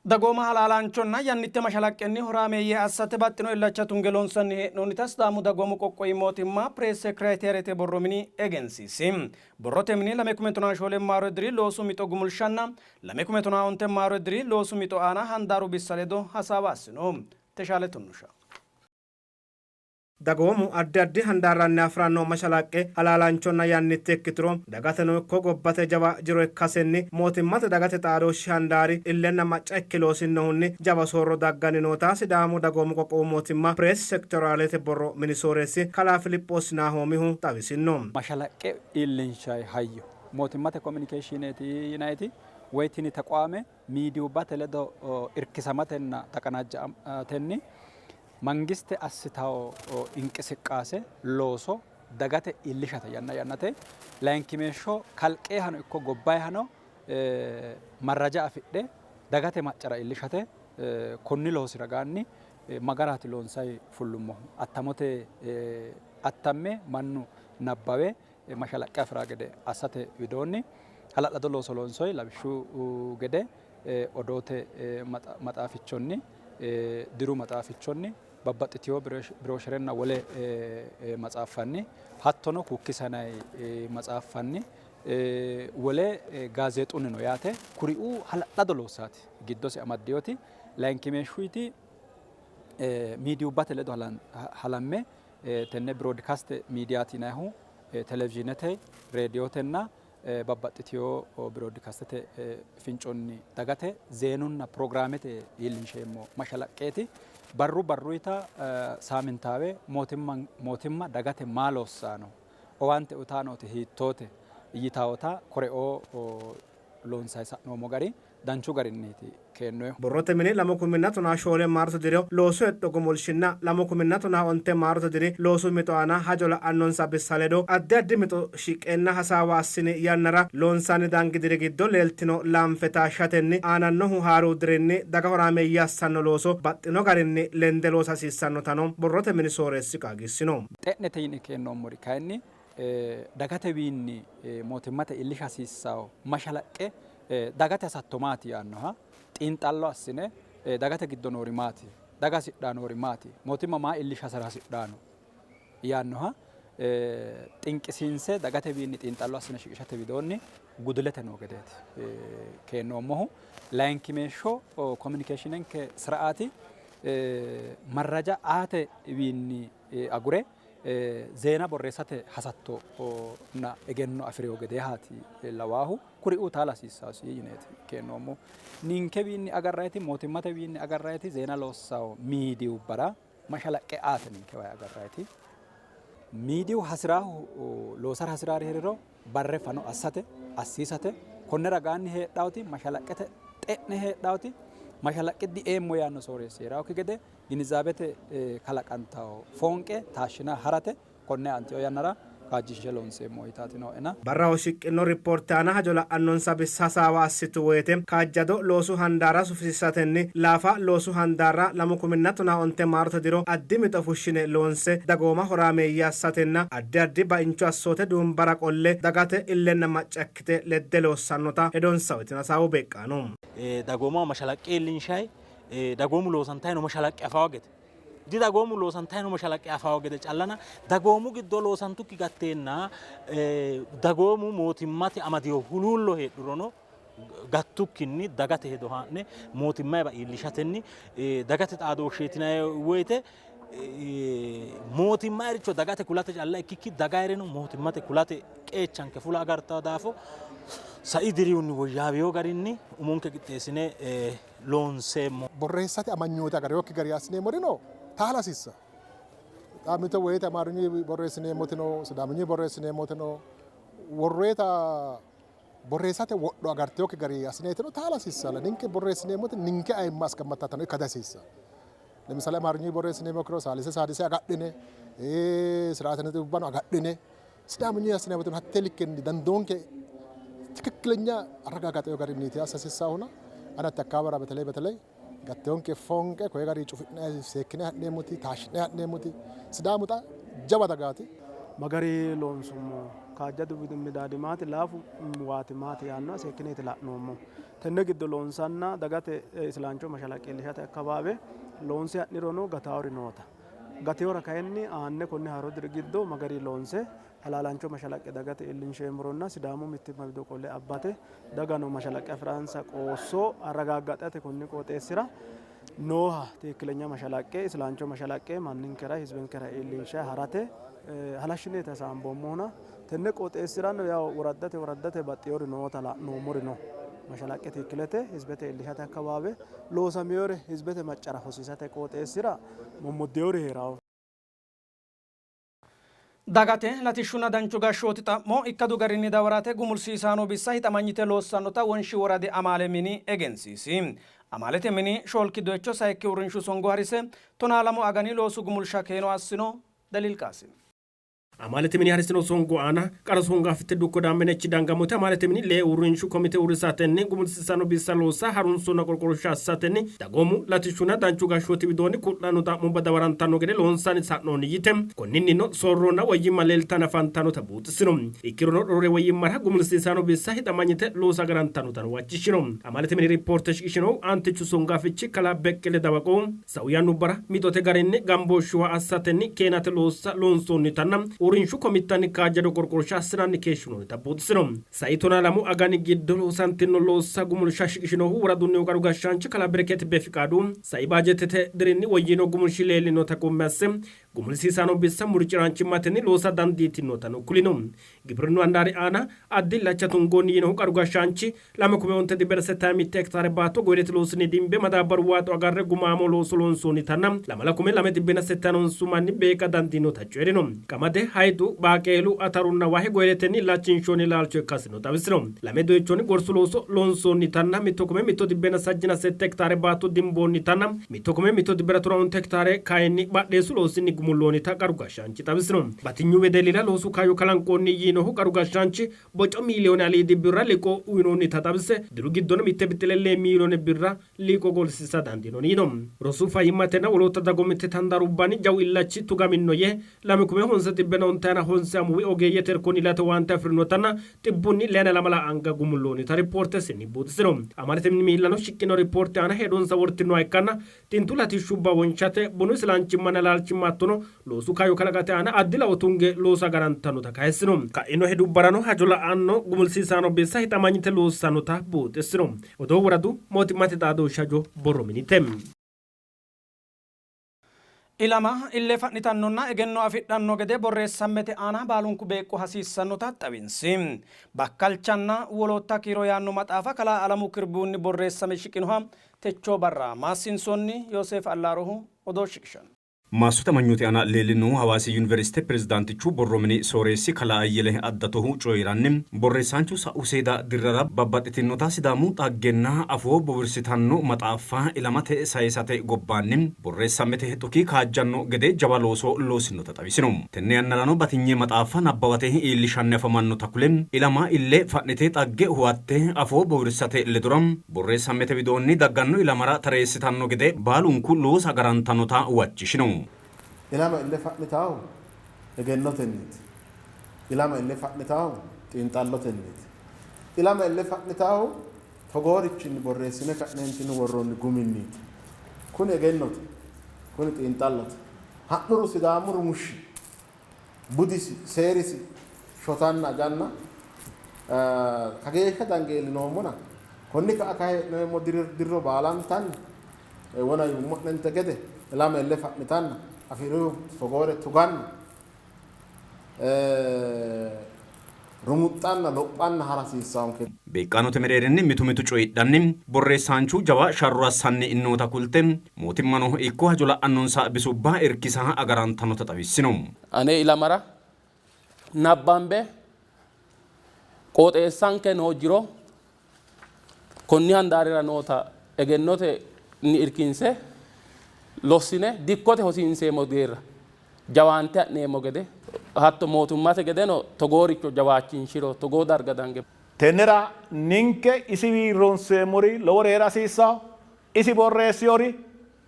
Dagooma halaalaanchonna yannitte mashalaqqenni horaameeyye assate baxxino illacha tunge loonsanni hee'noonnita Sidaamu Dagoomu Qoqqowi Mootimma Pirees Sekireteerete borro mini egensiisi. Borrote mini 2014 maaro diri loosu mixo gumulshanna 2015 maaro diri loosu mixo aana handaaru bissa ledo hasaawa assino. Teshaale Tunnusha. Dagoomu addi addi handaarranni afi'ranno mashalaqqe halaalaanchonna yannitte ikkituro dagateno ikko gobbate jawa jiro ikkasenni mootimmate dagate xaadooshshi handaari illenna macca ikke loosinnohunni jawa soorro dagganni noota Sidaamu Dagoomu Qoqqowu Mootimma Pirees Sektoraalete borro mini sooreessi Kalaa Filiphoos Naahoomihu xawisinno. Mashalaqqe iillinshanni hayyo mootimmate kominikeeshiineeti yinanniti woy tini tequwaame miidiyubbate ledo irkisamatenna taqanajja'atenni mangiste assitawo inqisiqqaase looso dagate iillishate yanna yannate layinkimeeshsho kalqeehano ikko gobbayihano marraja afidhe dagate maccara iillishate konni loosi ragaanni magaraati loonsayi fullummohu attamote attamme mannu nabbawe mashalaqqe afi'ra gede assate widoonni hala'lado looso loonsoyi lawishshu gede odoote maxaafichonni diru maxaafichonni babbaxxitewo biroosherenna wole matsaaffanni hattono kukkisanay matsaaffanni wole gaazeexunnino yaate kuriuu hala'lado loossaati giddose amaddeyoti layinkimeeshshuyti miidiyubbate ledo halamme tenne biroodikaste miidiyaati yinannihu televizhiinete reediyotenna babbaxxitewo biroodikastete finconni dagate zeenunna pirogiraamete iillinsheemmo mashalaqqeeti. Barru barruyita saamintaawe mootimma dagate maa loossaano owaante uytaanoti hiittoote yitaawota koreoo loonsayi sa'noommo gari danchu garinniiti keennoehu. Borrote mini 2014 maarote diro loosu hexxo gumulshinna 2015 maarote diri loosu mixo aana hajo la'annonsa bissa ledo addi addi mixo shiqqeenna hasaawa assini yannara loonsanni dangi diri giddo leeltino laanfe taashshatenni aanannohu haaruu dirinni daga horaameeyye assanno looso baxxino garinni lende loosa hasiissannotano borrote mini sooreessi qaagiissino. Xe'nete yine keennoommori kayinni dagatewiinni mootimmate iillisha hasiissanno mashalaqqe dagate hasatto maati yaannoha xiinxallo assine dagate giddo noori maati, daga hasidhanno noori maati, mootimma maa iillishasera hasidhanno yaannoha xinqisiinse dagatewiinni xiinxallo assine shiqishate widoonni gudulete noo gedeeti keennoommohu. Layinkimeeshsho kominikeeshinenke siraati marraja aate wiinni agure zeena borreessate hasattonna egenno afi'reyo gedeehaati lawaahu. Kuriuu taala hasiissaasi yineeti keennoommohu. Ninkewiinni agarrayiti mootimmatewiinni agarrayiti zeena loossawo miidiyubbara mashalaqqe aate ninkewa agarrayiti. Miidiyu hasiraahu loosara hasiraari heeriro barre fano assate assiisate konne ragaanni heedhawoti mashalaqqete xe'ne heedhawoti mashalaqqe dieemmo yaanno sooreessi heeraawokki gede ginizaabete kalaqantawo foonqe taashshina harate konne antiyo yannara kaajjinshe loonseemmo yitaati nooena. Barraho shiqqino ripoorte aana hajo la'annonsa bissa hasaawa assitu woyte kaajjado loosu handaara sufisiisatenni laafa loosu handaarra 2015 maarote diro addi mixo fushshine loonse dagooma horaameeyye assatenna addi addi baincho assoote duumbara qolle dagate illenna macca ikkite ledde loossannota hedonsa uytino hasaawu beeqqaano. Dagoomaho mashalaqqe iillinshayi dagoomu loosantayi no mashalaqqe afawo gede didagoomu loosantayi no mashalaqqe afawo gede callana dagoomu giddo loosantukki gatteenna dagoomu mootimmate amadiyo huluullo heedhurono gattukkinni dagate hedo haa'ne mootimmayiwa iillishatenni dagate xaadooshsheeti yinanni woyte mootimmayiricho dagate kulate calla ikkikki dagayireno mootimmate kulate qeechanke fula agartawo daafo sai dirihunni woyyaawiyo garinni umonke qixxeessine loonseemmo. Borreessate amanyoote agarewokki gari assineemmori no taala hasiissa. Xa mito woyte Amaarunni borreessineemmoti no, Sidaamunni borreessineemmoti no, worroyeta borreessate wodho agartewokki gari assineetino taala hasiissa. Ninke borreessineemmoti ninke ayimma asgammattatano ikka dihasiissa. ለምሳሌ አማርኛ borreessineemmo ikkiro saalise saadise agadhine ስርዓተ ነጥቡባno agadhine Sidaamunni assineemmotino hattee likkenni dandoonke ትክክለኛ አረጋጋጠው garinniiti assa hasiissaahuna anatti akkaabara በተለይ በተለይ gatteonke foonqe koye gari cufi'ne seekkine ha'neemmoti taashshi'ne ha'neemmoti Sidaamu xa jawa dagaati. Magari loonsummo Kaajjadu midaadi maati, laafu waati maati yaannoha seekkineeti la'noommo. Tenne giddo loonsanna dagate isilancho mashalaqqe iillishate akkabaawe loonse ha'nirono gataawori noota. Gateora kayinni aane konni haaro diri giddo magari loonse halaalancho mashalaqqe dagate iillinsheemmoronna Sidaamu mittimma wido qolle abbate dagano mashalaqqe afi'ransa qoosso arragaaggaxate konni qooxeessira nooha tikkilenya mashalaqqe isilancho mashalaqqe manninkera hizbinkera iillinshe harate halashshineeti hasaamboommohuna tenne qooxeessirano yaw woraddate woraddate baxxiyori noota la'noommori no. Mashalaqqe tikkilete hizbete iillishate akkabaabe loosamiyore hizbete maccara hosiisate qooxeessira mommoddeyori heerawo. Dagate latishshunna danchu gashshooti xa'mo ikkadu garinni dawarate gumulsiisaano bissa hixamanyite loossannota Wonshi woradi amaale mini egensiisi. Amaalete mini shoolki doyicho sayikki uurrinshu songo harise 12 agani loosu gumulsha keeno assino. Daliil Qaasim. Amaalete mini harisino songo aana qara songaafitte dukko Daammenechi Dangamote amaalete mini lee uurrinshu komite uurrisatenni gumulsiissanno bissa loossa harunsonna qorqorsha assatenni dagoomu latishshunna danchu gashshooti widoonni ku'lanno xa'mubba dawarantanno gede loonsanni sa'noonni yite konninnino soorronna woyyimma leeltanni afantannota buuxissino. Ikkirono roore woyyimmara gumulsiisaano bissa hixamanyite loosa agarantannotano huwachishshino. Amaalete mini ripoorte shiqishinohu aantichu songaafichi kalaa Beqqele Dawaqo Sa'u yannubbara mixote garinni gambooshshuwa assatenni keenate loossa loonsoonnitanna uurrinshu komittanni kaajjado qorqorsha assinanni keeshshinoonnita buuxisino. Sai 12 agani giddo loosantino loossa gumulsha shiqishinohu woradunnihu qaru gashshaanchi kalaa Bereket Befiqaadu, sai baajeettete dirinni woyyino gumulshi leellinota qummi asse, gumulsiisaano bissa murci'raanchimmatenni loosa dandiitinotano kulino. Gibrinnu handaari aana addi illacha tungoonni yiinohu qaru gashshaanchi, 2,971 hektaare baatto goyirete loosinni dimbe madaabbaru waaxo agarre gumaamo looso loonsoonnitanna 2,289 manni beeqqa dandiinota coyi'rino. Qamade, Hayixu, Baaqeelu, Atarunna Wahe goyiretenni illachinshoonni laalcho ikkasino xawisino. Lame doyichonni gorsu looso loonsoonnitanna 1,168 hektaare baatto dimboonnitanna 1,115 hektaare kayinni badheessu loosinni gumulloonnita qaru gashshaanchi xawisino. Batinyu wedellira loosu kaayyo kalanqoonni yiinohu qaru gashshaanchi, boco miiliyoone aliidi birra liqoo uyinoonnita xawise, diru giddono mitte bixxile lee miiliyoone birra liqoo golsiisa dandiinoonni yiino. Rosu, fayyimmatenna wolootta dagoomittete handaarubbanni jawu illachi tugaminno yee, 2,959 amuwi ogeeyyete irkonni ilate owaante afi'rinotanna xibbunni leyana lamala anga gumulloonnita ripoortesinni buuxisino. Amaalete mini miillano shiqqino ripoorte aana hedonsa wortinoha ikkanna, xintu latishshubba wonshate, bunu isilanchimmanna laalchimma hattono loosu kaayyo kalaqate aana addi lao tunge loosa agarantannota kayissino. Ka'ino hedubbarano hajo la'anno gumulsiisaano bissa hixamanyite loossannota buuxissino. Odoo woradu mootimmate xaadooshshi hajo borro minite. Ilama ille fa'nitannonna egenno afidhanno gede borreessammete aana baalunku beeqqo hasiissannota xawinsi. Bakkalchanna wolootta kiiro yaanno maxaafa kalaa Alamu Kirbiwunni borreessame shiqinoha techoo barra maassiinsoonni Yooseef Allaarohu odoo shiqishanno. Maassote amanyooti aana leellinohu Hawaasi Yuniversite pirezidaantichu borro mini sooreessi kalaa Ayyele Addatohu coyi'ranni, borreessaanchu sa'u seeda dirrara babbaxxitinota Sidaamu xaggenna afoo bowirsitanno maxaaffa ilamate sayisate gobbaanni borreessammete dhuki kaajjanno gede jawa looso loosinota xawisino. Tenne yannarano batinye maxaaffa nabbawate iillishanni afamannota kule, ilama ille fa'nite xagge huwatte afoo bowirsate ledora borreessammete widoonni dagganno ilamara tareessitanno gede baalunku loosa agarantannota huwachishino. Ilama ille fa'nitaahu egennotenniiti. Ilama ille fa'nitaahu xiinxallotenniiti. Ilama ille fa'nitaahu togoorichinni borreessine ka'neentinni worroonni guminniiti. Kuni egennote. Kuni xiinxallote. Ha'nuru Sidaamu rumushshi, budisi, seerisi shotanna ajanna kageeshsha dange iillinoommona konni ka'a kayi hee'noommo dirro baalantanni wona yuummo'nente gede ilama ille fa'nitanna afi'rihu togoore tuganna rumuxxanna lophanna hara hasiissaanke. Beeqqaanote mereerinni mitu mitu coyidhanni borreessaanchu jawa sharro assanni noota kulte, mootimmano ikko hajo la'annonsa bisubba irkisa agarantannota xawissino. Ane ilamara nabbambe qooxeessanke noo jiro konni handaarira noota egennotenni irkinse lossine dikkote hosiinseemmo deerra jawaante ha'neemmo gede hatto mootummate gedeno togooricho jawaachinshiro togoo darga dange. Tennera ninke isiwii ronseemmori lowori hee'ra hasiissanno. Isi borreessiyori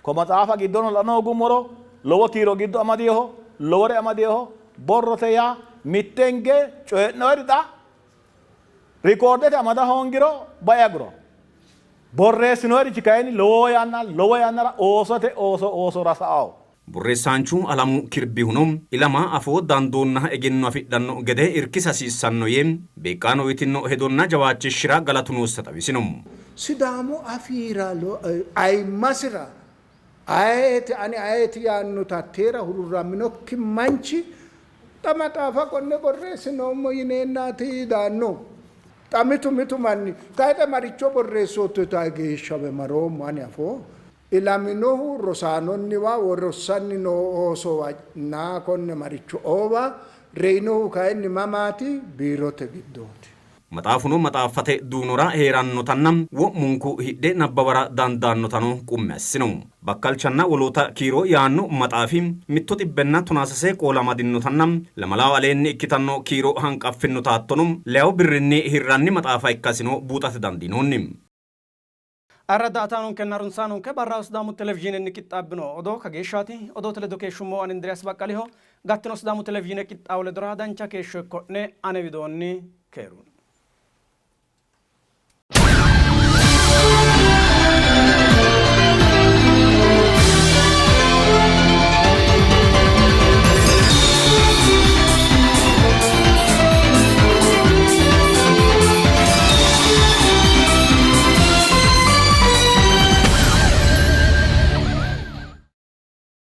ko maxaafa giddono la noogummoro lowo kiiro giddo amadinoho, lowore amadinoho. Borrote yaa Mitte hinge coyi'noyiri xa rikoordete amada hoongiro bae aguro. Borreessinoyirichi kayinni lowo yanna lowo yannara oosote ooso oosora sa'ao. Borreessaanchu Alamu Kirbihuno ilama afoo dandoonna egenno afidhanno gede irkisa hasiissanno yee beeqqaano uytinno hedonna jawaachishshira galatu noossa xawisino. Sidaamu afiira ayimmasira ayeeti ani ayeeti yaannota hatteera hururraminokki manchi xa maxaafa konne borreessinoommo yineennaati daanno. Xa mitu mitu manni tayixe maricho borreessootto yitae geeshshawe maroommo ani afoo. Ilaminohu rosaanonniwa woy rossanni noo oosowa na konne maricho oowa, reyinohu kayinni mamaati? Biirote giddooti. Maxaafuno maxaaffate duunora hee'rannotanna wo'munku hidhe nabbawara dandaannotano qummi assino. Bakkalchanna woloota kiiro yaanno maxaafi mitto xibbenna tonaa sase qoola amadinotanna lamalawo aleenni ikkitanno kiiro hanqaffinnota hattono leyawu birrinni hirranni maxaafa ikkasino buuxate dandiinoonni. Arra daa''ataanonkenna harunsaanonke barraho Sidaamu Televizhiinenni qixxaabbino odoo kageeshshaati. Odoote ledo keeshshummo ani Indiriyaas Baqqaliho. Gattino Sidaamu Televizhiine qixxaawo ledora dancha keeshsho ikko'ne ane widoonni keerunni.